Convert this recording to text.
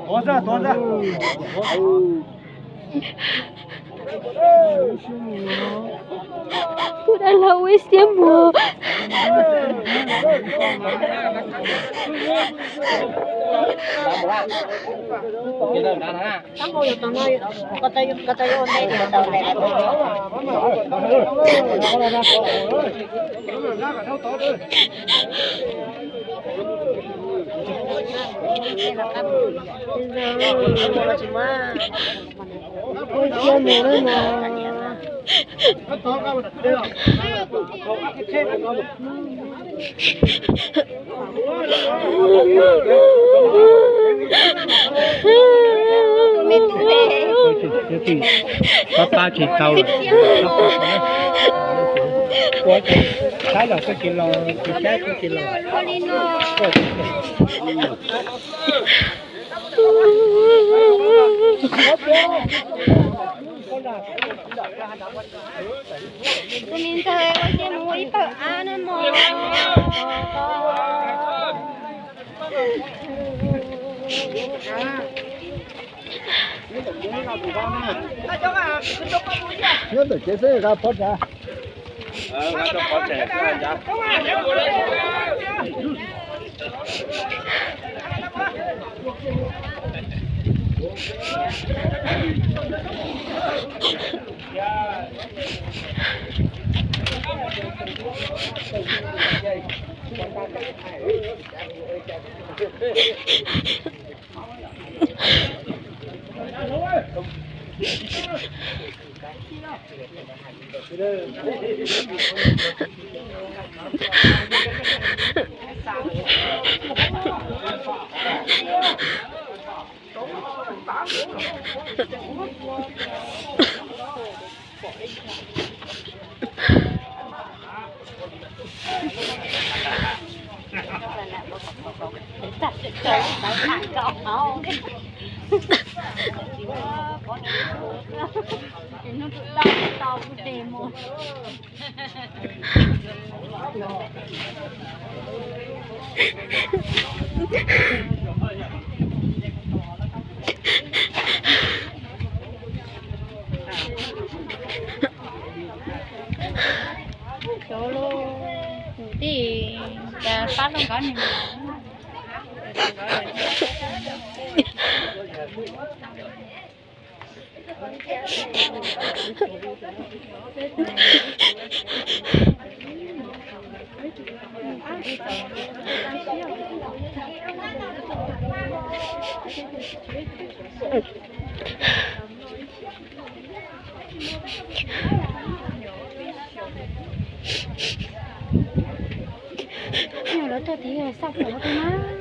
Tuav ntag, tuav ntag. Kuv dab laug ua ib siab mus. Pab pab tsis tau lawm. Saib los kuj tsis los, tsis saib kuj tsis los. Tus me ntxawg ua siab mus ua ib pawg av na mog. Nyob ntawm kev xwb, nqa pob tsav. Xyov los, kuv tij cas pab tau nkawd niag. Lawv tuaj tid xaj pom tus na.